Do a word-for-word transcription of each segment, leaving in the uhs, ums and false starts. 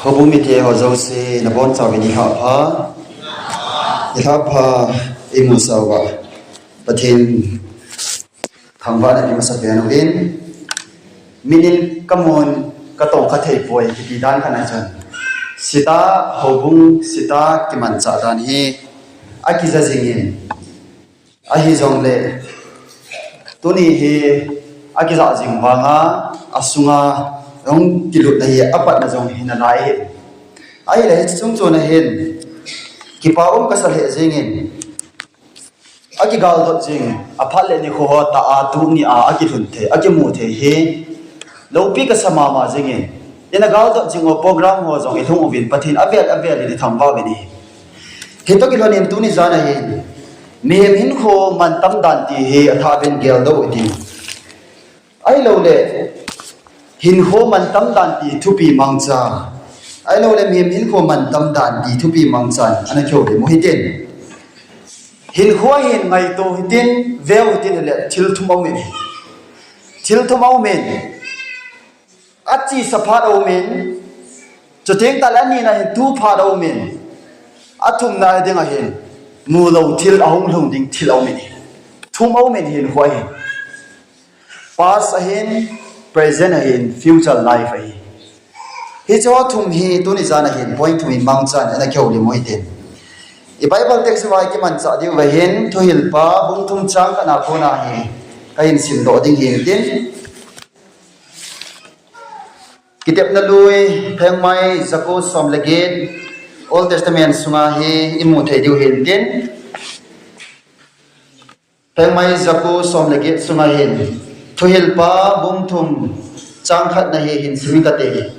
Houbung mite ho jouse, nabonchauvin nilhah pha. Nilhah pha, imu sauva. Pathen thangvahna imasapen uvin. Min in kamun katongkha theipoi, kiti dan khat na chun, Sita houbung, Sita kimanchah dan hi akija jingin. Ahijongle, tuni hi akijah jing vanga, asunga jong kilutna hi apatna jong hinalai hi. Ahile hiche chungchon a hin, kipa um kasa lheh jengin, akigaldot jing, aphat le nikho ho tah a, tuni a, akilhun thei, akimu thei hi, loupi kasa mama jengin, ina galdot jing u program ho jong ilhung uvin, Pathen avel avel in ithangvah uvin ahi. Hitoh kilhonin tuni jan a hin, mihem hinkho mantam dan ti hi athah ben geldoh u hitin. Ahilouleh, hinkho mantam dan ti thupi mangcha. Ahilouleh, mihem hinkho mantam dan ti thupi mangchan ana kihoulim u hitin. Hinkho a hin ngaito hitin, veu hitin, ahile thil thum aumin. Thil thum aumin. Achesa phat aumin. Chuteng tahle anina hin tu phat aumin. Athumna dinga hin, mulou thil, ahung lhung ding thil aumin. Thum aumin hinkho a hin. Past ahin, present ahin, future life ahi. Hicheho thum hi tuni jan a hin point thum in mangchan ana kihoulim u hitin. I Bible text uva ikimanchah diuva hin, Thuhilpa bung thum chang khatna kona hi kahin simdoh ding hintin. Kitepna lui, Phengmai jako som le get, Old Testament sunga hi imu thei diu hintin. Phengmai jako som le get sunga hin, Thuhilpa bung thum chang khatna hi hin sim kate.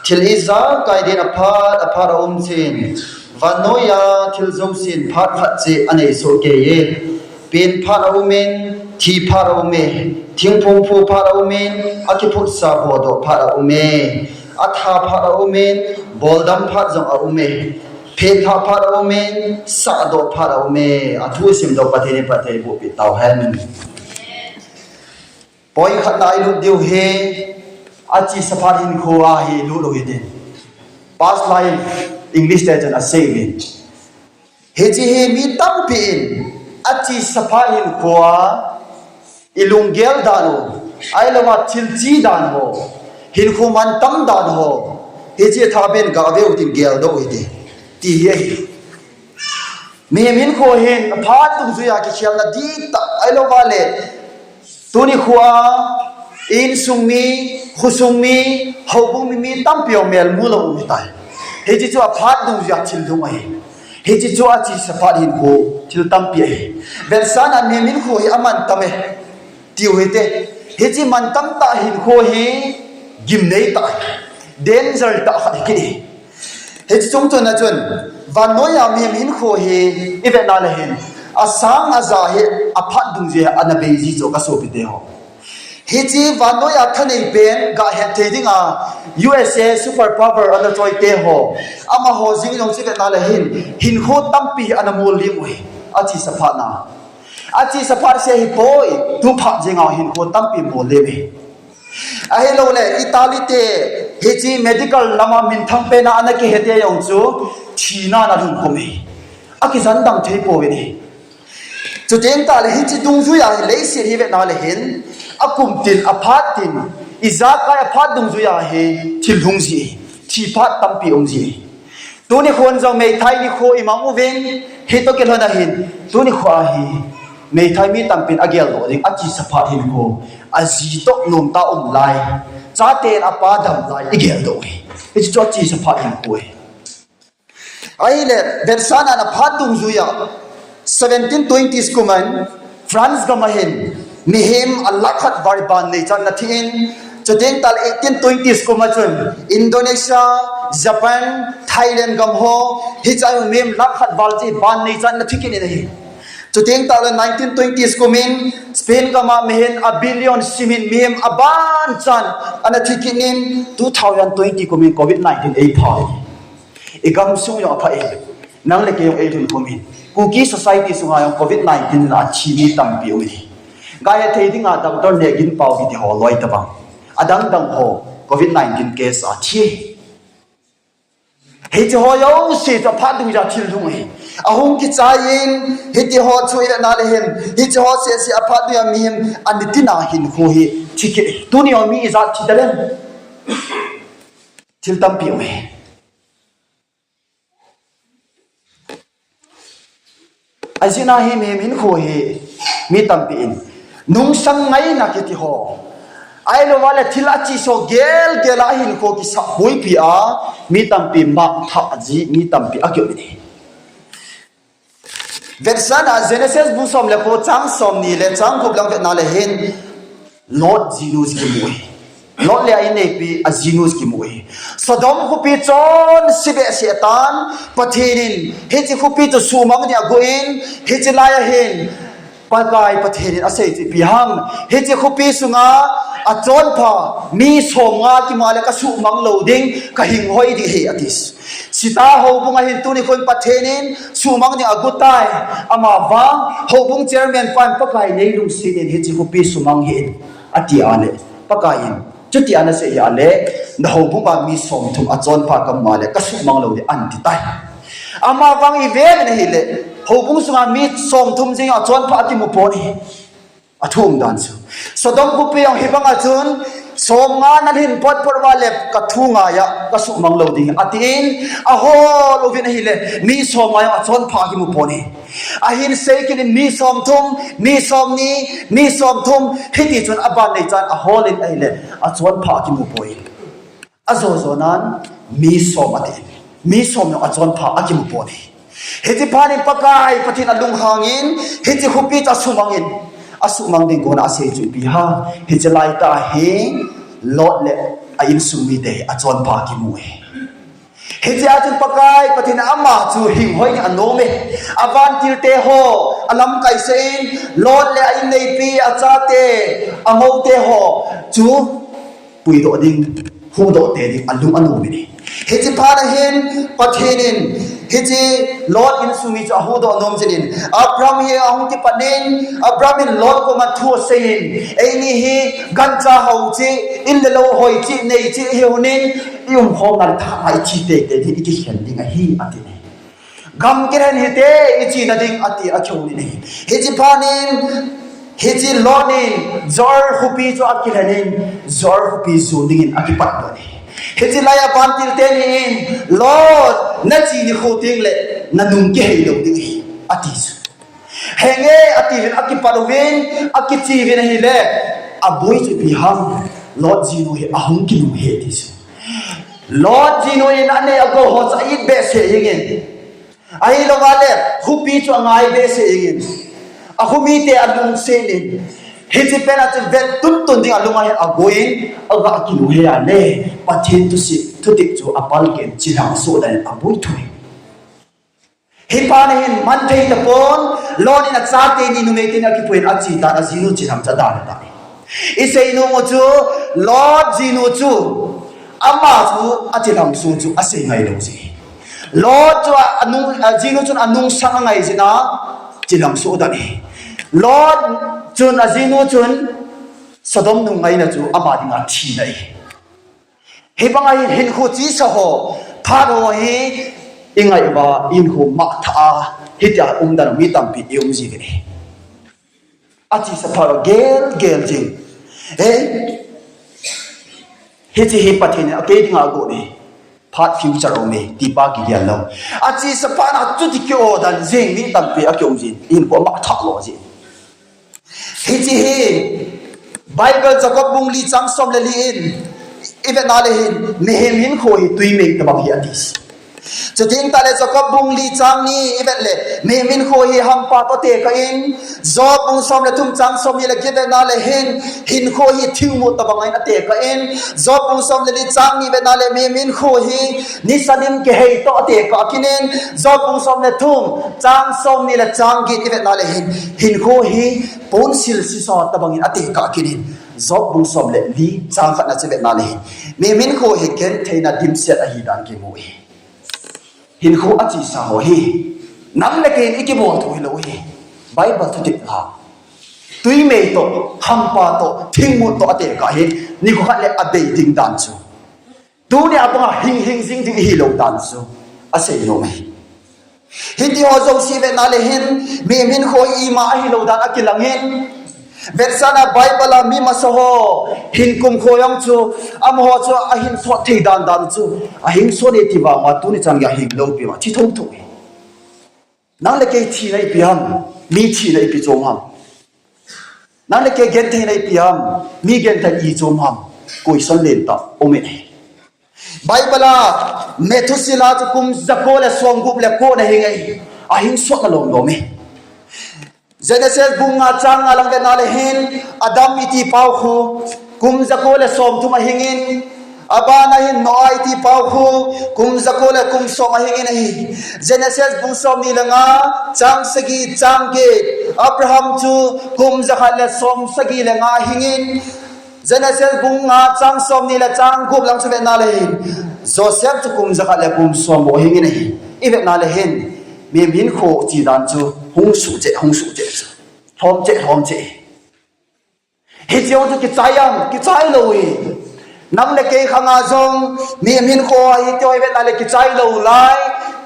Thil ijakai din aphat, aphat aum cheh in, vannoiya thil jousen phat khat cheh anei soh keiye. Pen phat aumin, thi phat aume, thingphung phu phat aumin, akiphutsa bodoh phat aume, atha phat aumin, boldam phat jong aume. Phetlhah phat aumin, sahdoh phat aume, athu simdoh Pathen in phatthei bohpeh tauhen. Point khatna ilut diu hi, achesa phat hinkho a hi ilut u hitin. Past life, English te chun aseiyuvin. Hiche hi mi tampi in, achesa phat hinkho a, ilunggel dan u, ahilouva thil che dan ho, hinkho mantam dan ho, hiche thah ben gave u hitin geldoh u hite, ti hi ahi. Mihem hinkho hin aphat dungjuiya kikhelna dihtah, ahilouva le, tuni khoa, insung mi, khosung mi, houbung mi, mi tampi jong melmu lou um hitai. Hiche chu aphat dungjuiya thil lhung ahi. Hiche chu achesa phat hinkho thil tampi ahi. Vetsahnan mihem hinkho hi amantam e, tiu hite. Hiche mantam tah hinkho hi gimnei tah, danger tah khat hi kit ahi. Hiche chungchon a chun, vannoiya mihem hinkho hi ivet na le hin, asang aja hi aphat dungjuiya ana bei ji chu kasopite ho. Hiche vannoiya thanei pen gahet thei dinga U S A super power ana choite ho, amaho jing jong chu ivet na le hin, hinkho tampi ana mollim u ahi, achesa phat na. Achesa phat seh ahipoi, tu phat jenga hinkho tampi mollim e. Ahilouleh, Italy te, hiche medical lama minthang pena ana kihete jong chu, thina ana lhung khum e. Akijan dam thei pouvin ahi. Chuteng tahle hiche dungjuiya hi leiset hi ivet na le hin, akum tin, aphat tin, ijakai aphat dungjuiya hi thil lhung ji, thi phat tampi um ji. Tuni khon jong meithai nikho imang uvin, hitoh kilhon a hin, tuni khoa hi, meithai mi tampin ageldoh ding, achesa phat hinkho, aji toh nomtah um lai, chaten apa dam lai, igeldoh u ahi. Hiche chu achesa phat hinkho ahi. Ahile, vetsahnan aphat dungjuiya, seventeen twenties kum a hin, France gam a hin, mihem a lakh khat val ban neichan ana thi in, chuteng tahle eighteen twenties kum a chun, Indonesia, Japan, Thailand gam ho, hichea mihem lakh khat val cheh ban neichan ana thi kit in ahi. Chuteng tahle nineteen twenties kum in, Spain gam a mihem a billion simin mihem abanchan ana thi kit in, two thousand twenty kum in covid nineteen eipha e. Igamsung jong apha e. Nang le kei jong eilhun khum in. Kuki society sunga jong covid nineteen in athi mi tampi um e. Gahet thei dinga doctor Nehginpao kiti ho loi tabang, adang dang ho covid nineteen case a thi. Hiche ho jouse chu aphat dungjuiya thil lhung ahi. Ahung kichai in, hiti ho chu i-et na le hin, hiche ho sese aphat dungjuiya mihem anitin a hinkho hi thi kit. Tuni ho mi ijat thi talem. Thil tampi um ahi. Ajeh chu hi mihem hinkho hi mi tampi in nungsang ngaina kiti ho, ahilouva le thil achesuh gelgel a hinkho kisah boipi a, mi tampi mangthah ji mi tampi akium in ahi. Vetsahna Genesis bung som le ko chang somni le chang gup lang vetna le hin, Lot jinu kimu ahi. Lot le a inneipi ajinu kimu ahi. Sodom khopi chonse behseh tan, Pathen in hiche khopi chu suhmang ding agon, hiche lai a hin Pakai Pathen in asei chu ipi ham, hiche khopi sunga achonpha mi somnga kimu le kasuhmang lou ding, kahinghoi ding ahi, ati. Sita houbung a hin tuni khun Pathen in suhmang ding agot tai. Amavang houbung chairman pan Pakai neilungset in hiche khopi sumang hih in, ati a le, Pakai in chuti ana sei a le, na houbung a mi somthum achonpha kamu le kasuhmang lou ding ahi, ati tai. Amavang ive uvin ahile, houbung sunga mi somthum jeng achonpha akimu pon ahi. Athum dan chu, Sodom khopi jong hibanga chun, somnga nalhin potpot uva le kathu ngaiya kasuhmang lou ding, atin, ahol uvin ahile, mi somnga jong achonpha akimu pon ahi. Ahin sei kit in mi somthum, mi somni, mi somthum, hiti chun aban neichan ahol in ahile, achonpha akimu poi. Ajo jo nan, mi som ati. Mi som jong achonpha akimu pon ahi. Hiche phat in Pakai Pathen alunghang in, hiche khopi chu asuhmang in, asuhmang ding kona asei chu ipi ham, hiche laitah hi Lot le a insung mite achonpha kimu ahi. Hiche a chun Pakai Pathen in ama chu hinghoi ding anom e. Avantilte ho alamkai sah in, Lot le a inneipi, achate, amoute ho chu puidoh ding, huhdoh tei ding alung anom in ahi. Hiche phat a hin Pathen in hiche Lot insung mi chu ahuhdoh nom jin in, Abram hi ahung kipan in, Abram in Lot koma thu asei in, eini hi gancha hou cheh, in le lou hoi cheh, nei cheh ihiu vin, i umkhomna le thah a iche teitei ding, ikikhen ding ahi, ati. Gam kilhen hite, ichena ding, ati, akihou in ahi. Hiche phat in, hiche Lot in Zoar khopi chu akilhen in, Zoar khopi jon dingin akipat doh in ahi. Hiche laiya vantilte ni in, Lot, nache nikho teng le nanung kihei lou ding ahi, ati chu. Henge, ati uvin akipat uvin, akiche uvin ahile, aboi chu ipi ham, Lot jinu hi ahung kinung ahi, ati chu. Lot jinu in anei agou ho chu a-it behseh jeng in, ahilouva le khopi chu angai behseh jeng in, akhomite alungset in, hiche pet a chu vet tuntun ding alunga hin agon, aga kinu ahi a le, Pathen thusei, thutep chu apalkeh in chilhang soh dan in aboi thou in. Hiche phat a hin man thei tapon, Lot in achate ni numei teni akipuiyin ache tan, ajinu chilhang chu adalha tan. Isei nom u chu, Lot jinu chu, ama chu achilhang soh chu asei ngai lou jeh. Lot chu a, anung, ajinu chun anungsang angai jeh in, chilhang soh dan ahi. Lot chun ajinu chun Sodom nung ngaina chu ama dinga thina ahi. Hibanga hin hinkho chesa ho, phat ho hi ingai uva, hinkho mangthah a, hitia umdan mi tampi ium jiuve. Achesa phat gelgel jing. Ei, hiche hi Pathen in akei dinga agot e, phat future um e, ti pa kigel lou. Achesa phat a chuti ki-o dan jing mi tampi akium jin, hinkho mangthah lou jin. Hiche hi Bible Jacob bung li chang som le li in ivet na le hin, mihem hinkho hi twimei tobang ahi ati. Chuteng tahle Jacob bung li chang ni ivet le, mihem hinkho hi hampa toh atekah in, Job bung som le thum chang som ni le get ivet na le hin, hinkho hi thingmut tobang ahin atekah in, Job bung som le li chang ni ivet na le, mihem hinkho hi nisa dim kihei toh atekah kit in, Job bung som le thum, chang som ni le chang get ivet na le hin, hinkho hi ponsil sisa tobang in atekah kit in, Job bung som le li chang khat na chu ivet na le hin, mihem hinkho hi gentheina dimset ahi dan kimu e. Hinkho achesa ho hi nang le kei in ikibol thei lou ahi. Bible thutep a twimei toh, hampa toh, thingmut toh atekah hi, nikho khat le abei ding dan chu. Tunia banga hing hing jing ding ihi lou dan chu. asei nom e. Hiti ho jouse vetna le hin, mihem hinkho ima ahilou dan akilang in. Vetsahna Bible a mi masa ho, hin kumkho jong chu, amaho chu ahin sot thei dan dan chu, ahin sot e ti vang uva tuni chan gei ahin loupi uva, thi thotho e. Nang le kei thina ipi ham, mi thina ipi chom ham. Nang le kei gentheina ipi ham, mi gentheina ipi chom ham, question lentah um e. Bible a Methuselah chu kum jako le somgup le ko ana hing e, ahin sotna lom lom e. Genesis bung nga chang nga lang vetna le hin, Adam iti pau khu, kum jako le somthum ahing in, abana hin Noah iti pau khu, kum jako le kum som ahing in ahi. Genesis bung somni le nga, chang sagi, chang get, Abraham chu kum jakhat le som sagi le nga ahing in, Genesis bung nga chang somni le chang gup lang chu vetna le hin, Joseph chu kum jakhat le kum som bou ahing in ahi. I vetna le hin, mihem hinkho chi dan chu hung suh cheh, hung suh cheh chu. Lhom cheh, lhom cheh. Hiche jong chu kichai am, kichai lou e. Nang le kei khang a jong, mihem hinkho a hiti ho i vetna le kichai lou lai,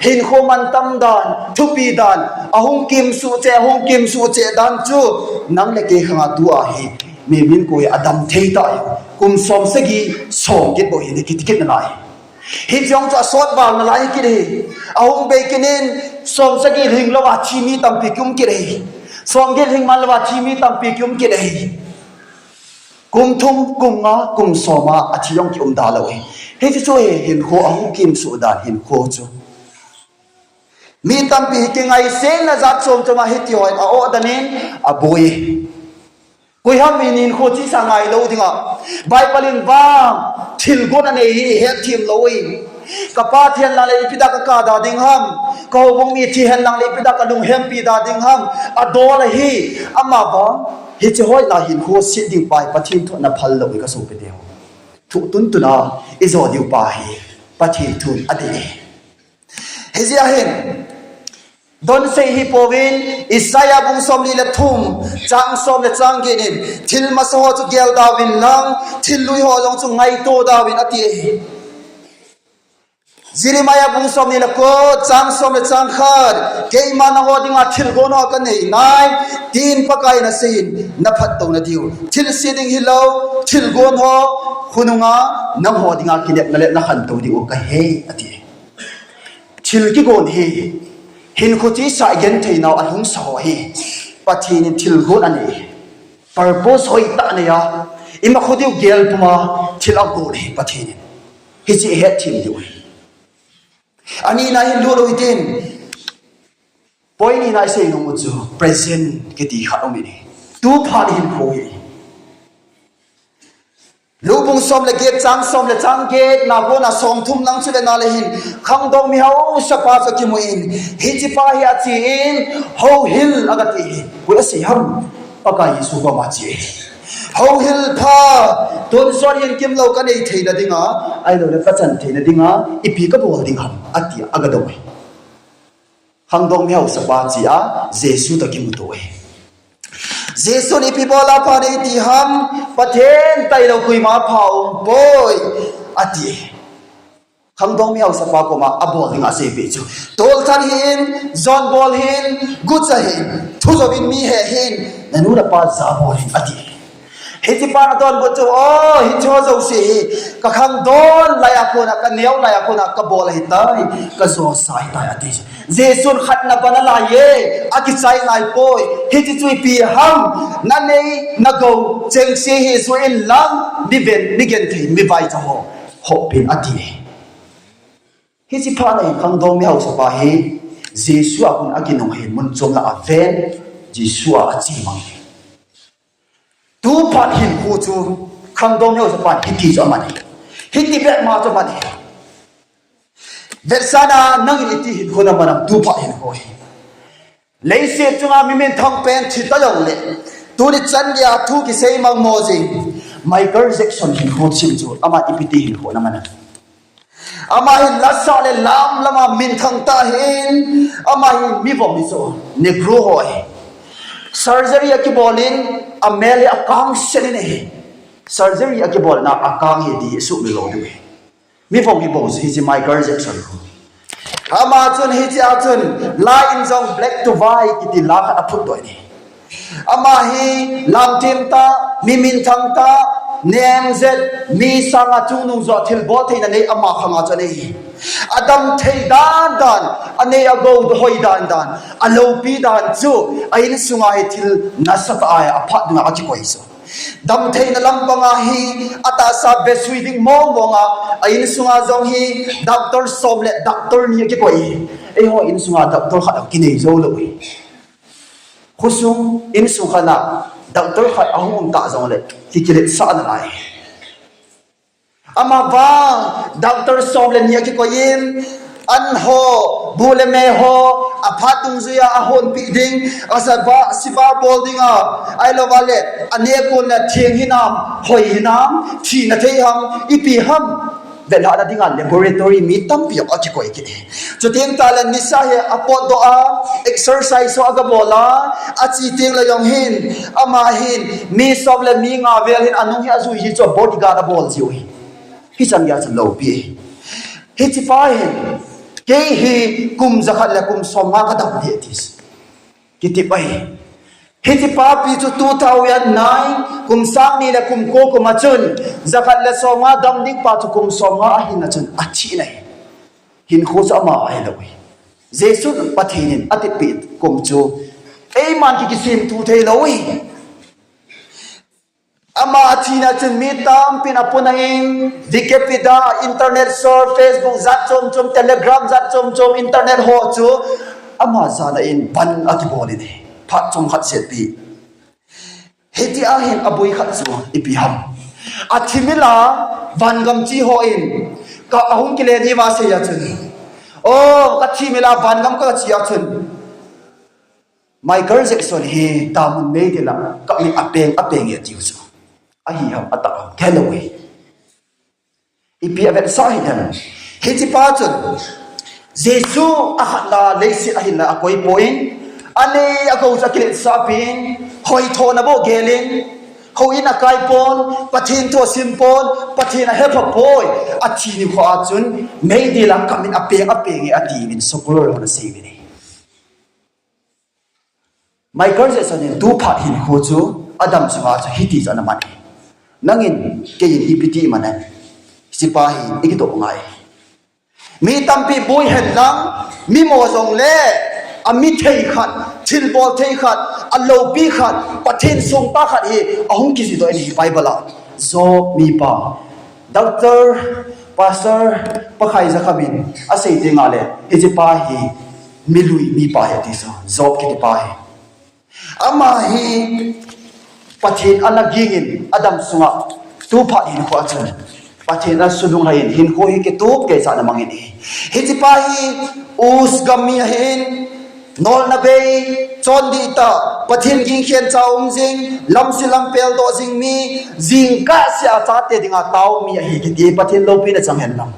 hinkho mantam dan, thupi dan, ahung kimsuh cheh, ahung kimsuh cheh dan chu, nang le kei khang a tua hi, mihem hinkho hi adam thei tai, kum som sagi, som get bou hi, ni kiti kit nalai. Hiche jong chu asot val nalai kit e. Ahung bei kit in, som sagi hing lou a thi mi tampi kium kit e. Som get hing man lou a thi mi tampi kium kit e. Kum thum, kum nga, kum som a, athi jong kium da lou e. Hiche chu hi, hinkho ahung kimsuh dan hinkho chu. Mi tampi hi kingaisena jat chom chom a hiti ho in a-oh dan in aboi. Koi ham in hinkho chesa ngai lou ding a. Bible in vang thilgon anei hi hetthem lou e. Ka pa thi henlang le ipi dia ka kah da ding ham. Ka houbung mi thi henlang le ipi dia ka lunghempi da ding ham. Adol ahi. Ama vang hiche hoina hinkho set ding pa hi Pathen thu ana phal lou e ka sopite ho. Thu tuntun a i jo diu pa hi Pathen thun adei e. Hijeh a hin, don sei hi pouvin, Isaiah bung somli le thum, chang som le chang get in, thil masa ho chu gel da uvin lang, thil lui ho jong chu ngaito da uvin ati e. Jeremiah bung somni le ko, chang som le chang khat, keima nangho dinga thilgon ho kanei nai, tin Pakai in asei in, naphatdouna diu. Thilse ding hilou, thilgon ho, khonunga, nangho dinga kinepna le nakhantou diu kahe, ati e. Thil kigon hi, hinkho chesa i genthei nau alungsa ho hi, Pathen in thilgon anei. Purpose hoitah anei a, ima kho diu gel puma, thil agon hi Pathen in. Hiche i hetthem diu hi. Anina hin lut u hitin, point nina i sei nom u chu, present kiti khat um in ahi. Tu phat hinkho hi. Luke bung som le get chang som le chang get na kona som thum lang chu vetna le hin, khangdong mi haosapa chu akimu in, hiche pa hi ache in, houhil aga ti hi. Koi asei ham, Pakai Jesu koma ache. Houhil pha, tonsot hin kimlou kanei theina dinga, ahilouleh kachan theina dinga, ipi kabol ding ham, ati a aga dong e. Khangdong mi haosapa che a, Jesu toh kimuto e. Jesun ipi bola pha nei ti ham, Pathen tailou koima pha umpoi, ati e. Khangdong mi haosapa koma abol dinga aseipeh chu. Tolthat hih in, jon bol hih in, gucha hih in, thu jouvin mi he hih in, nanu napa jabol hih in, ati. Hiche pan adonbut chu, o, hiche ho jouse hi, kakhangdon laiya kona, kaneo laiya kona, kabol ahitai, kajosa ahitai, ati. Jesun khatna bana laiye, akichai naipoi, hiche chu ipi ham, nanei, nagou, chengse hi joh inlang, miven, migenthei, mivaicha ho, hopin, ati. Hiche phat a hin khangdong mi haosapa hi, Jesu a kon akinung ahin mun chom lah a aven, Jesu a ache mang e. Tu phat hinkho chu, khangdong mi haosapan hiti chu aman e. Hiti bep ma chu aman e. Vetsahna nangin iti hinkho naman am tu phat hinkho hi. Leiset chunga mi minthang pen thi ta jongle, tuni chan geiya thu kisei mangmo jing, Michael Jackson hinkho chim chu, ama ipi ti hinkho naman am. Ama hin lasah le lam lama minthang tah ahin, ama hin mi vom hi chu, Negro ho ahi. Surgery akibol in, amel hi akang sen in ahi. Surgery akibol in akang hi di suhmil lou diu ahi. Mi vom hi bou chu hiche Michael Jackson khu. Ama chun hichea chun la in jong black to white kiti la khat aphutdoh in ahi. Ama hi lamthim tah, mi minthang tah, nengjet, mi sanga chungnung joh thilbol theina nei ama khanga chu anei hi. Adamthei dan dan, anei agou hoi dan dan, aloupi dan chu a insunga hi thil nasatah a aphat dinga akikoi chu. Damtheina lampanga hi atahsa besui ding mong monga a insunga jong hi doctor som le doctor ni akikoi hi. Eiho insunga doctor khat kinei joulou hi. Khosung insung khatna doctor khat ahung um ta jongle kikiletsah nalai. Amavang doctor som le ni akikoi in, an ho, bu le me ho, aphat dungjuia ahonpeh ding, asiva, siva bol dinga, ahilouva le anekon le theng hinam, hoi hinam, thina thei ham, ipi ham, vetlhahna dinga laboratory mi tampi jong akikoi kit hi. Chuteng tahle nisa hi apotdoh a, exercise ho agabol a, ache tengle jong hin, ama hin mi som le mi nga vel hin anung hi ajui hi chu bodyguard abol jiu hi. Hichan geiya chu loupi. Hichepa hin, kei hi kum jakhat le kum somnga kadam ding ati. Kiti pai. Hichepa pi chu two thousand nine, kum sang ni le kum ko kum a chun, jakhat le somnga dam ding pa chu kum somnga ahina chun athi nai. Hinkho chu ama ahilou hi. Jesu Pathen in atipeh kum chu eiman ki, kisemthu theilou hi. Ama athina chun mi tampin apuna in, Wikipedia, internet surf, Facebook jat chom chom, Telegram jat chom chom, internet ho chu ama jana in ban akibol in hi. Phat chomkhat setpi. Hitia hin aboi khat chu ipi ham. Athimila vangam che hon ka ahung kile ni ma seiya chun. O, kathimila vangam kache a chun. Michael Jackson hi damun meidil a kamit apeng apeng e atiu chu. Ahi ham atah ham, kahelou hi. Ipi avetsah hi ham. Hichepa chun Jesu akhatna leiset a hinna akoipoi. Anei agou chu akiletsahpin, hoithona bou gelin, houin akaipon, Pathen thu asimpon, Pathen ahepha poi. Athi nikhoa chun meidil a kamit apeng apeng e atiuvin secular hon aseiuvin ahi. Michael Jackson in tuphat hinkho chu adam sunga chu hiti chu ana man hi. Nangin keiin ipi ti iman em? Hichepa hi ikitoh ngai. Mi tampi boi henlang, mimo jongle, amithei khat, thilbol thei khat, aloupi khat, Pathen sungpa khat hi ahung kijihdoh in ahi Bible a. Job mipa, Doctor, Pastor Pakhai Jakham in asei tengle, hichepa hi milui mipa hi ati chu, Job kitipa hi. Ama hi Pathen ana gingin adam sunga tuphat hinkho a chun Pathen ana sunung lhaiin hinkho hi kitup keichatna mangin ahi. Hichepa hi Uz gam mi ahin, nolna bei, chondih tah, Pathen ging khencha um jing, lamse lampel doh jing mi, jingkah sea chate dinga tao mi ahi kiti, Pathen loupina chang henlang.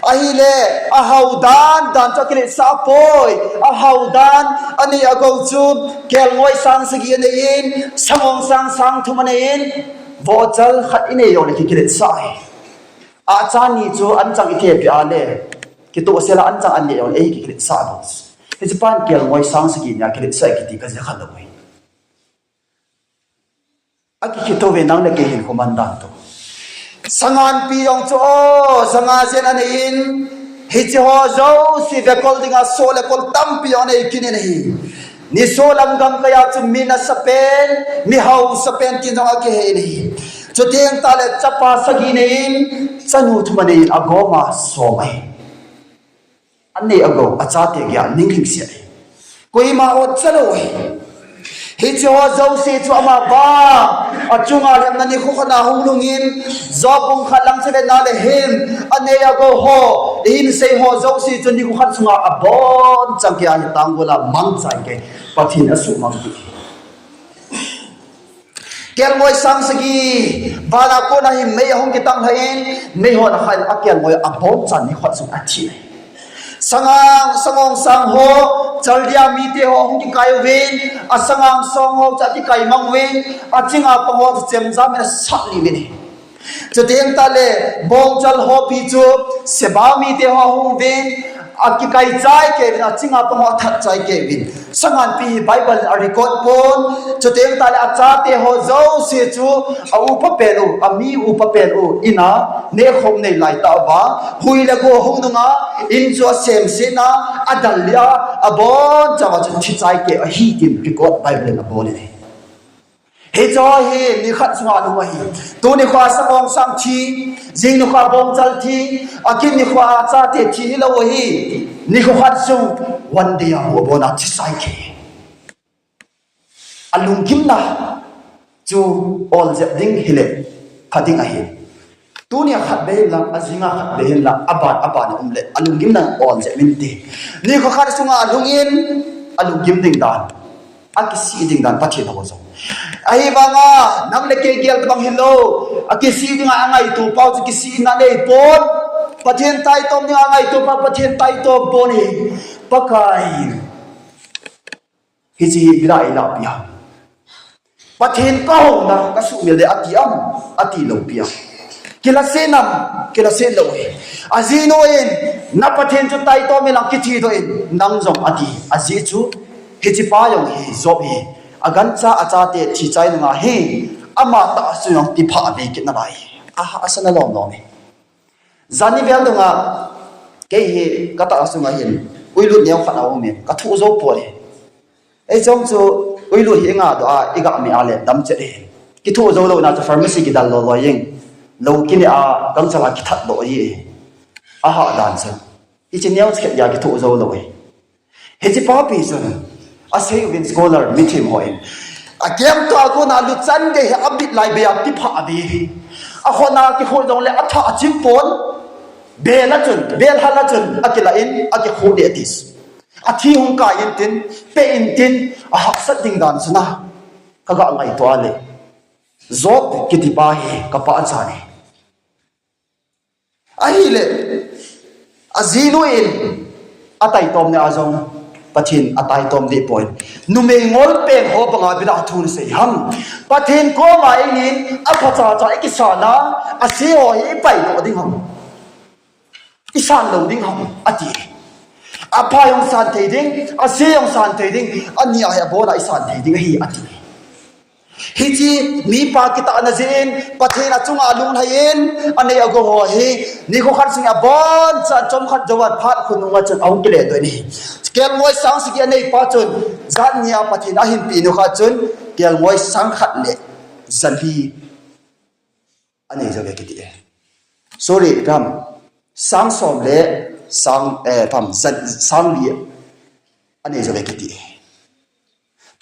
Ahile, ahao dan dan chu akiletsah poi, ahao dan, anei agou chu, kelngoi sang sagi aneiyin, sangongsang sang thum aneiyin, vohchal khat inei jongle kikiletsah hi. Acha ni chu anchang ithepeh a le, kitohsel a anchang anei jongle ei kikiletsah bou. Hichepan kelngoi sang sagi nia kiletsah kiti kaja khalou hi. Akikitoh ve nang le kei hinkho man dan toh. Sanganpi jong chu o, sanga jen aneiyin, hicheho jouse vekol dinga soh le kol tampi jong anei kit in ahi. Nisolam gamkaiya chu mi nasapen, mi haosapen tin jong akihei in ahi. Chuteng tahle chapa sagi neiyin, chanu thum aneiyin, agoma som ahi. Anei agou, achate geiya ning lhingset ahi. Koima otcha lou ahi. Hicheho jouse chu amavang, achunga lemna nikho khatna hung lhungin, Job bung khat lang chu vetna le hin, anei agou ho, ihinsei ho jouse chu nikho khat sunga abonchang keiya hi tanggol a mangchan kei, Pathen asuhmang ding. Kelngoi sang sagi, vana kona hi mei ahung kitang lhaiyin, meihon akhan akelngoi abonchan nikho sung athi. Sangang, sangongsang ho, Chaldea mite ho ahung kikai uvin, asangang song ho chu akikai mang uvin, achinga pang ho chu chemjam in asat lih uvin ahi. Chuteng tahle, bongchal hopi chu, Seba mite ho ahung uvin, Akikai chai kei uvin, achinga pang ho athat chai kei uvin. Sanganpi hi Bible in arecord pon, chuteng tale achate ho jouse chu aupa pen u, ami upa pen u, in a nehkhom nei lai tah uva, hui le go hung nunga, in chu asemset na, adal lia, abonchauva chu thi chai kei ahi tin record Bible in abol in ahi. Hiche hi nikhat sunga lhung ahi. Tuni khoa Sangongsang thi, jing nikhoa Bongchal thi, akin nikhoa chate thi hilou ahi. Nikho khat sung, one day a hu abona thi chai kei. Alunggimna chu ol jep ding hile, pha ding ahi. Tunia khat beh hinla, ajinga khat beh hinla, aban, aban a um le, alunggimna ol jep inte. Nikho khat sunga alhung in, alunggim ding dan, akisih ding dan, Pathen ho jong. Ahivanga, nang le kei gel tabang hilou, akisih dinga angaito pau chu kisihna nei pon. Pathen taitom dinga angaito pau, Pathen taitom pon ahi. Pakai, hiche hi bila eilahpi ham? Pathen kahouna, kasuhmil le ati am, ati lou pi am? Kilasen am, kilasen lou ahi. Ajinu in, na Pathen chu taitom in lang kithi doh in, nang jong ati. Ajeh chu, hichepa jong hi, Job hi, agancha, achate thi chai nunga hi, ama tah chu jong tipha avei kit nalai. Ahahsa na lom lom ahi. Jan ni vel dunga, kei hi katah sunga hin, uilut neo khat aumin, kathoh jou pon ahi. Ei jong chu, uilut hi inga doh a, iga mi a le damchet ahi. Kithoh jou louna chu pharmacy kidal loi loi jeng. Lou kine a, gangchal a kithat doh ahi. Ahahdan chu, hiche neo khat dia kithoh jou lou ahi. Hichepa pi chun, asei uvin scholar mithem hon, akemto a kona luchang gei hi abit lai beiya tipha avei. Akhona kikhut jongle athah achim pon. Bel a chun, bel hal a chun akilah in, akikhut deh ati. Athi hung kai intin, pe intin, ahahsat ding dan chuna, kaga ngaito a le, Job kitipa hi kapachat ahi. Ahile, ajinu in ataitom na a jong, Pathen ataitom deh poi. Numei ngol pen ho banga bila thu nasei ham? Pathen koma eingin aphacha cha ikisan a, ase ho hi ipaidoh ding ham? Isan lou ding ham? Ati. Apha jong san thei ding, ase jong san thei ding, ania hi abona isan thei ding ahi, ati. Hiche mipa kitahna jeh in Pathen achunga lunglhai in anei agou ho hi, nikho khat sung aboncha chomkhat jouva phat khonunga chun ahung kile doh in ahi. Kelngoi sang sagi aneipa chun, jat nia Pathen ahinpeh nikho a chun, kelngoi sang khat le jalhi anei jouve kiti e. Sorry, pam. Sang som le sang, eh, pam, sang li anei jouve kiti e.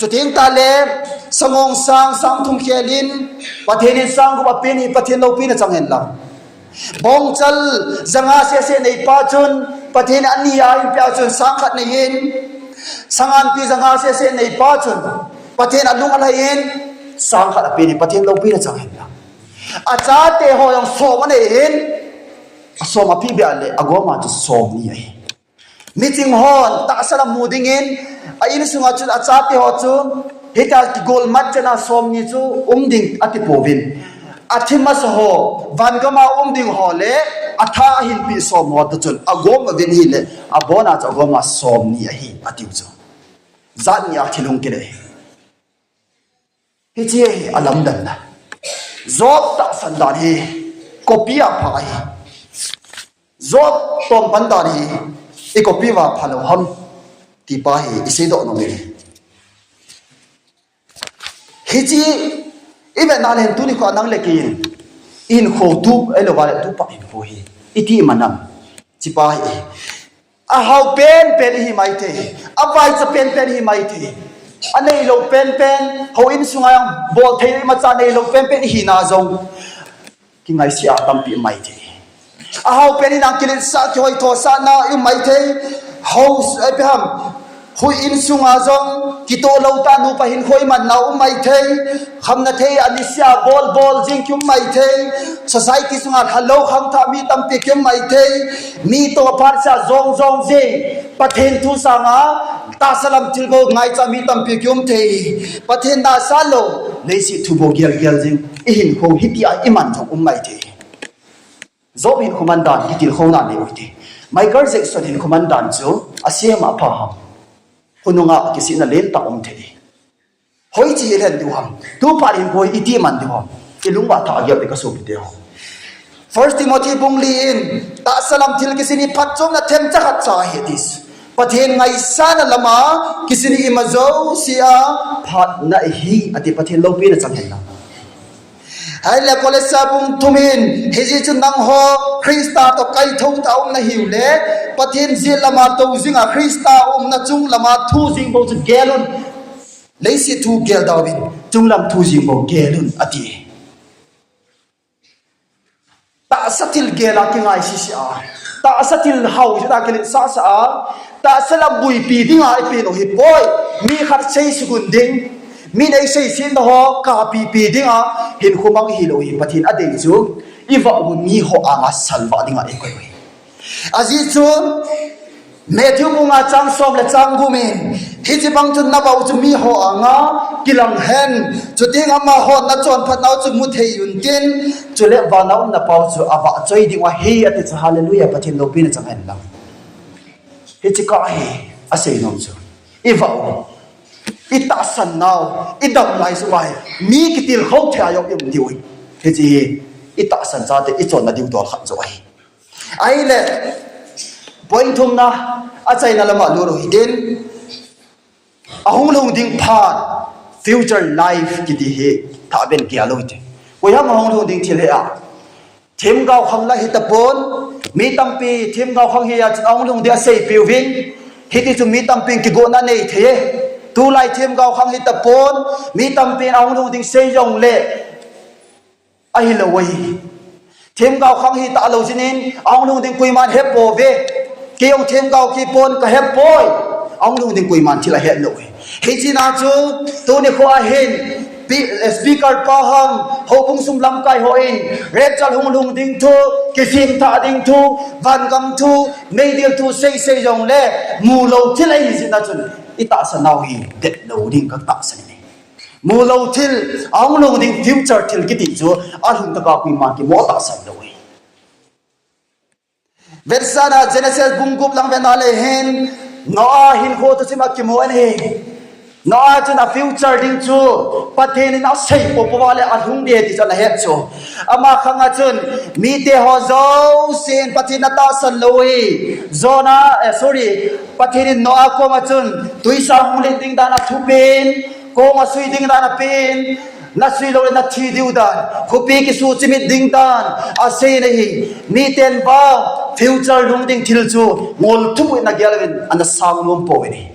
Chuteng tale, sangongsang, sang thum khel in, Pathen in sang gup apen hi, Pathen loupina chang hen lang. Bongchal janga sese neipa chun, Pathen in ani a ahinpeh a chun sang khat nei in, sanganpi janga sese neipa chun, Pathen alung alhai in, sang khat apen hi, Pathen loupina chang hen lang. Achate ho jong som anei in, asom apeh beh le, agoma chu som ni ahi. Miching hon tahsa lam mu dingin, a insunga chun achate ho chu, hitia kigolmat chana som ni chu um ding ati pouvin. Athi masa ho, van gama um ding ho le, atha ahinpeh som ho toh chun, agom uvin ahile, abona chu agoma som ni ahi, atiu chu. Jat nia thil hung kile. Hiche hi alamdanna. Job tahsan dan hi copy a pha ahi. Job tompan dan hi i copy uva phalou ham, tipa hi iseidoh nom e. Hiche ivetna le hin tuni khoa nang le kei in, ihinkho tu, ahilouva le tupa hinkho hi iti iman am? Hichepa hi ahao penpen ihi maithei, avaicha penpen ihi maithei, aneilou penpen, houin sunga jong bolthei imacha neilou penpen ihina jong, kingaisea tampi um maithei. Ahao pen in jong kiletsah, kihoithosahna i um maithei. Hou, ipi ham, houin sunga jong kitoh lou tah nupa hinkho imanna um maithei. Khamna thei a nisea bol bol jing kium maithei. Society sunga lhalou khangthah mi tampi kium maithei. Mi toh phatsea jong jong jing, Pathen thu sanga tahsa lam thilbol ngaicha mi tampi kium thei. Pathen nasa lou, leiset thu bou gel gel jing, ihinkho hitia iman jong um maithei. Job hinkho mandan kitilkhouna nei u hite. Michael Jackson hinkho man dan chu asei ma pha ham. Khonunga kisihna lentah um thei. Hoiche hi lhen diu ham. Tuphat hinkho hi iti man diu ham. Ilungvah tah a gel ding kasopite ho. First Timothy bung li in, tahsa lam thil kisin hi phatchomna themcha khatcha ahi ati. Pathen ngaisahna lama kisin hi ima jousea phatna ahi ati. Pathen loupina chang hen lang. Ahile Kolose bung thum in, hijeh chun nangho Christa toh kaithou tah a um nahiu le, Pathen jet lama tou jinga Christa umna chung lama thu jing bou chu gel un. Leiset thu gel dauvin, chunglam thu jing bou gel un ati. Tahsa thil gel a kingai sese a, tahsa thil hao jeh a kiletsah sah a, tahsa lam buipi dinga ipen u hipoi. Mi khat seisuk un ding, min eiseisetna ho kapipi dinga hinkho mang hilou hi Pathen adei chu, ivah u miho anga salvah dinga ikoi u hi. Ajeh chu Matthew bung nga chang som le chang gup in, hiche bang chun navah u chu miho anga kilang hen, chuteng amaho nachonphatnau chu muthei untin, chule vana um Napau chu avahchoi dingu ahi ati chu. Hallelujah, Pathen loupina chang hen lang. Hiche kah hi aseinom chu, ivah u, itahsan nau, idam lai jong ahi, mi kitilkhou thei a jong ium diu ahi. Hiche hi itahsan chate ichonna diu dol khat jong ahi. Ahile, point thumna, achaina lama lut u hitin, ahung lhung ding phat, future life kiti hi tahben gel u hite. Koiham ahung lhung ding thil hi a, themgao khang la hitapon, mi tampi themgao khang hi a chun ahung lhung ding aseipiuvin, hiti chu mi tampin kigotna anei thei e. Tulai themgao khang hitapon, mi tampin ahung lhung ding sei jongle, ahilou ahi. Themgao khang hita lou jeh in ahung lhung ding koiman hepouve. Kei jong themgao kipon kahepoi. Ahung lhung ding koiman thil ahetlou ahi. Hiche na chu tuni khoa hin, pi-, speaker pa ham, houbung sung lamkai hon rapture hung lhung ding thu, kisem thah ding thu, vangam thu, meidil thu seisei jongle, mulou thil ahi jeh a chun, itahsan nau hi detlou ding katahsan e. Mulou thil, ahung lhung ding future thil kiti chu, alhun tah a koiman kimo tahsan lou ahi. Vetsahna Genesis bung gup lang vena le hin, Noah hinkho thusim a kimu ahi. Noah chun a future ding chu Pathen in asei poupou a le alhung ding ti chu anahet chu. Ama khang a chun mite ho jousen Pathen in atahsan lou ahi. Jonah, eh, sorry, Pathen in Noah koma chun tuisang hung len ding dan athupen, kong asui ding dan apen, nasui loule nathi diu dan, khopi kisuchimit ding dan asei ahi. Miten vang future lhung ding thil chu ngol thup in agel uvin ana sang nom pouvin ahi.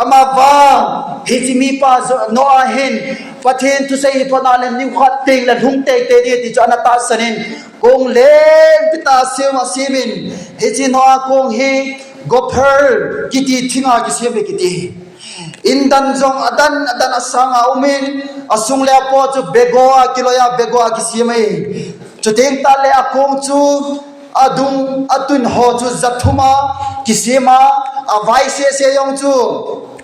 Ama vang hiche mipa Noah hin Pathen thusei hi phatna le nikhat tengle lhung teitei ding ti chu ana tahsan in, kong lengpi tah asem asemin, hiche Noah kong hi gopher kiti thinga kisem ahi kiti. Indan jong adan adan asanga umin, asung le apo chu begoa kiloiya begoa kisem ahi. Chuteng tahle akong chu adung atun ho chu jathuma kisema, avai sese jong chu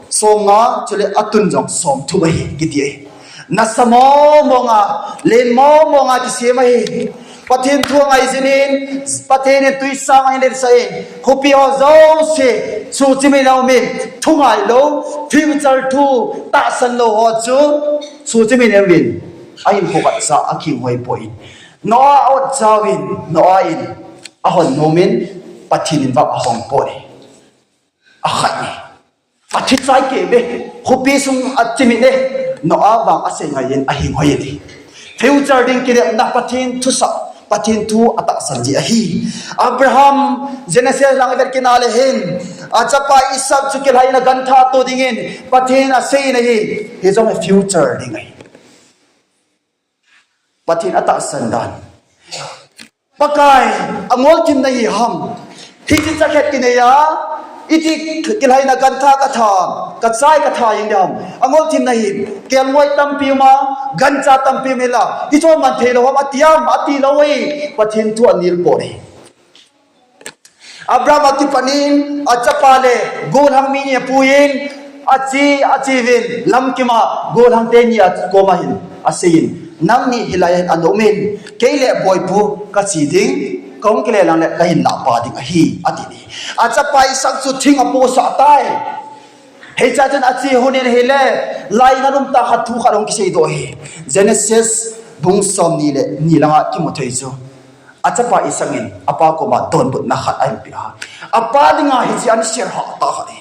somnga, chule atun jong somthum ahi kiti ahi. Nasa momonga, len momonga kisem ahi. Pathen thu angai jingin, Pathen in tuisang ahin lensah in, khopi ho jouse suchimin aumin, thungailou, future thu tahsan lou ho chu suchimin auvin, ahinkho khatcha akihoi poi. Noah aotchauvin, Noah in ahon nomin, Pathen in vang ahong poi. Akhai ni. Athi chai kei ve. Khopi sung achimin e. Noah vang asei ngaiyin ahing hoi e. Future ding kinepna Pathen thusah, Pathen thu atahsan ji ahi. Abraham, Genesis lang ivet kit na le hin, achapa Isaac chu kilhaina gantha to dingin Pathen asei ahi. Hijong future ding ahi. Pathen atahsan dan. Pakai, angol thim nahi ham. Hiche chakhet kinei a, iti kilhaina gantha katha, kachai katha jeng ding ham. Angol thim nahi, kelngoi tampi um a, gancha tampi um inla, hichu man theilou ham, ati ham, atilou e, Pathen thu anil poi. Abraham akipanin, achapa le, golhang mi ni apuiyin, ache, acheuvin, lamkima, golhang teni akoma hin, aseiyin, nangni hilai a hin ana umin, kei le boipu kache ding, Kahung kile lang le kahin lah pa ding ahi, ati ni. Achapa Isaac chu thing aposah tai. Hichea chun ache hon in ahile, lainat umtah khat thu khat hung kiseidoh ahi. Genesis bung somni le ni langa kimu thei chu. Achapa Isaac in apa koma donbutna khat ahin peh a. Apa dinga hiche ahin seidoh tah khat ahi.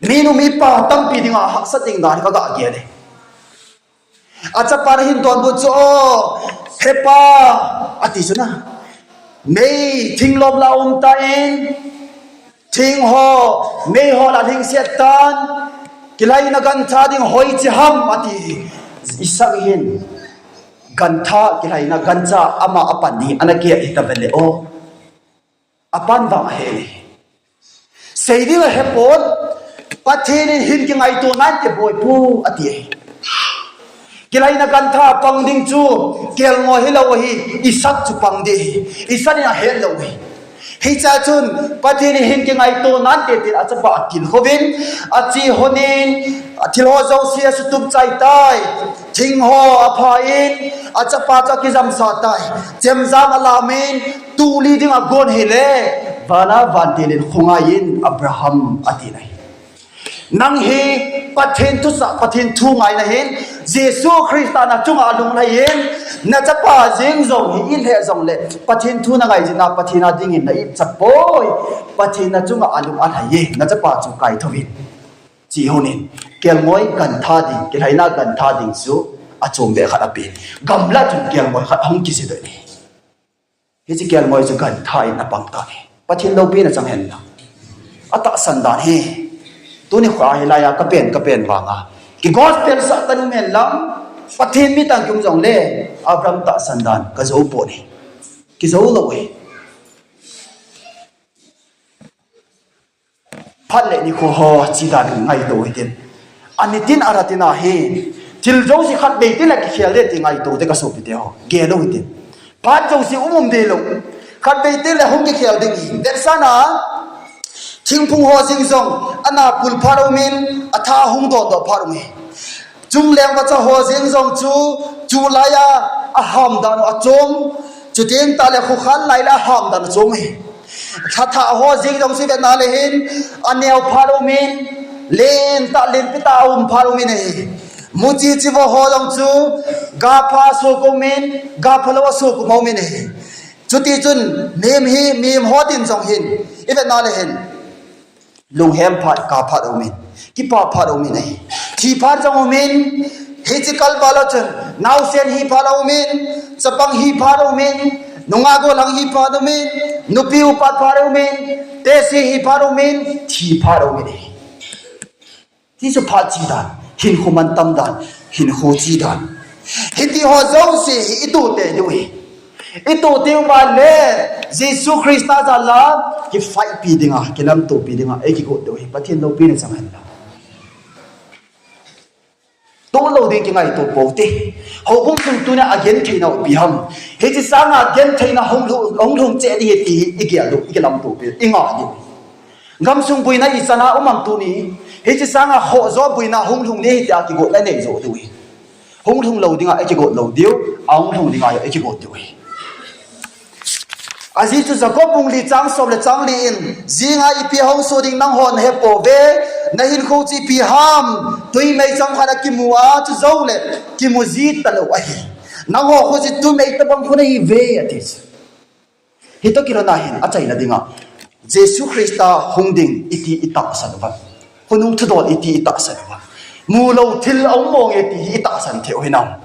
Minu mipa tampi dinga hahsat ding dan kaga gel e. Achapan ahin donbut chu, "O, hepa," ati chu na. "Mei thinglop la um tan, thing ho, mei ho la lhingset tan, kilaina gantha ding hoiche ham," ati. Isaac hin gantha, kilaina gancha ama apan ding ana kihei tave le o. Apan vang ahe le. Sei ding ahepon, Pathen in hin kingaito nante boi pu, ati e. Kilaina gantha pang ding chu, kelngoi hilou ahi, Isaac chu pang ding ahi. Isaac in ahet lou ahi. Hichea chun, Pathen in hin kingaito nante tin achapa akilkhouvin, ache hon in, thil ho jouse asutup chai tai, thing ho apha in, achapa chu akijamsa tai, chemjam alam in, tuli ding agon hile, vana vantil in khongai in, Abraham, ati nai. Nang hi Pathen thusah, Pathen thu ngai nahin, Jesu Christa nachunga alunglhai in, nachapa jeng jong hi ilheh jongle, Pathen thu nangai jeh a, Pathen a dingin na-it chapoi, Pathen nachunga alung alhai e, nachapa chu kaithouvin. Che hon in, kelngoi gantha ding, kilaina gantha ding chu achom be khat apen. Gamla chun kelngoi khat ahung kisedoh in ahi. Hiche kelngoi chu gantha in apang tan ahi. Pathen loupina chang hen lang. Atahsan dan hi. Tuni kho hilai a kapen, kapen vanga, ki gospel sah tan um hen lang. Pathen mi tah kium jongle, Abraham tahsan dan kajou pon ahi. Kijou lou ahi. Phat le nikho ho che dan ngaito hitin. Anitin aratin ahi. Thil jouse khatvei tin le kikhel ding ti ngaito te kasopite ho. Gel lou hitin. Phat jouse um um ding lou. Khatvei tin le hung kikhel ding ahi. Vetsahna, thingphung ho jeng jong, ana pul phat um in, atha hung dohdoh phat um e. Chungleng vacha ho jeng jong chu, chulai a, aham dan u achom. Chuteng tah le khokhat lai la aham dan u achom e. Thathah ho jeng jong chu vetna le hin, aneo phat um in, lentah lenpi tah a um phat um in ahi. Muchi chivo ho jong chu, gapha asukum in, gaphalou asukum um in ahi. Chutichun, mihem hi, mihem ho din jong hin, ivetna le hin. Lunghem phat, kap phat aumin, kipah phat aumin ahi. Thi phat jong aumin, hiche kalval a chun, naosen hi phat aumin, chapang hi phat aumin, nungah gollhang hi phat aumin, nupi upa phat aumin, tehse hi phat aumin, thi phat aumin ahi. Hichu phat che dan, hinkho mantam dan, hinkho che dan. Hiti ho jouse hi itoh tei diu ahi. Itoh tei uva le, Jesu Christa jal a, kifaitpi dinga, kilamtopi dinga, eikigot diu ahi. Pathen loupina chang hen lang. Toh lou ding kingaito pou te. Houbung sung tunia agentheina u ipi ham. Hiche sanga gentheina hung lhung, hung lhung cheh ding ahi ti hi igel diu, ikilamtopi, inga diu. Gamsung boina ichan a um am tuni. Hiche sanga khoh jo boina hung lhung ding ahi tia kigotna nei jo diu ahi. Hung lhung lou dinga eikigot lou diu, ahung lhung dinga eikigot diu ahi. Ajeh chu Jacob bung li chang som le chang li in, jinga ipi hung soh ding nanghon hepouve, nahinkho chu ipi ham, twi meichang khat a kimu a, chu jouleh kimu ji talou ahi. Nangho khu chu twi mei tobang khu nahiuve, ati chu. Hitoh kilhonna hin achaina dinga, Jesu Christa hung ding iti itahsan uvam. Khonung thudol iti itahsan uvam. Mulou thil aum monge ti hi itahsan thei u hinam.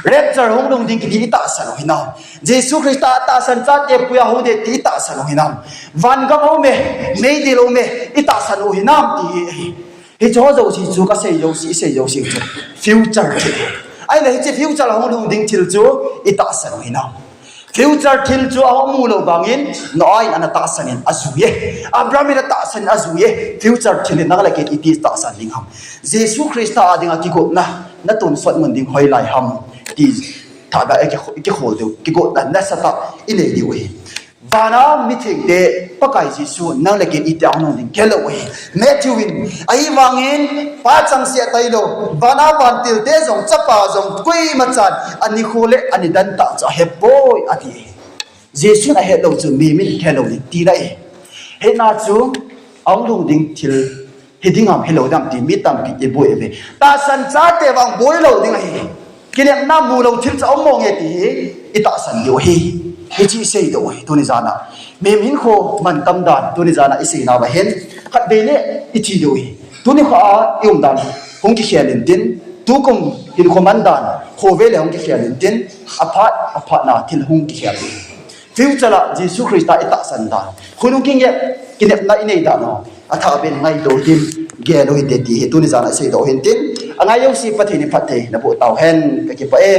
Rapture hung lhung ding kiti itahsan u hinam. Jesu Christa atahsan chate puia hung ding ti itahsan u hinam. Vangam aume, meidil aume, itahsan u hinam ti hi. Hiche ho jouse chu kasei jouse, isei jouse chu future thil. Ahile hiche future hung lhung ding thil chu itahsan u hinam. Future thil chu ahung mu lou vangin, Noah in ana tahsan in ajui e. Abraham in atahsan in ajui e. Future thil in nang le kei iti tahsan ding ham. Jesu Christa a dinga kigotna, natonsot mun ding hoilai ham. Ti thahbeh a iki, ikikhol diu, kigotna nasatah inei diu ahi. Vana mithengte, Pakai Jesu, nang le kei iti ahung lhung ding gel lou ahi. Matthew in, ahivangin, Pa changseh tailou, vana vantilte jong, Chapa jong, koimachan, anikho le anidan tah chu ahepoi, ati ahi. Jesu in ahet lou chu mi min ahet lou ding tina ahi. Hetna chu ahung lhung ding thil hi ding ham hilou ding ham ti mi tampi iboi uve. Tahsan chate vang boi lou ding ahi. Kinepna mu lou thil chu aum mong e ti hi itahsan diu ahi. Hiche isei diu ahi tuni jana. Mi min kho mantam dan tuni jana isei nauva hin. Khatvei le ithi diu ahi. Tuni kho a ium dan hung kikhel intin. Tukum hinkho man dan khovel le hung kikhel intin. Aphat, aphatna thil hung kikhel ding. Future a Jesu Christa itahsan dan. Khonung kingep, kinepna inei dan ho. Athah beh in ngaito hitin, gel u hite ti hi tuni jana isei doh hintin. Angai jouse Pathen in phatthei naboh tauhen, kakipah e.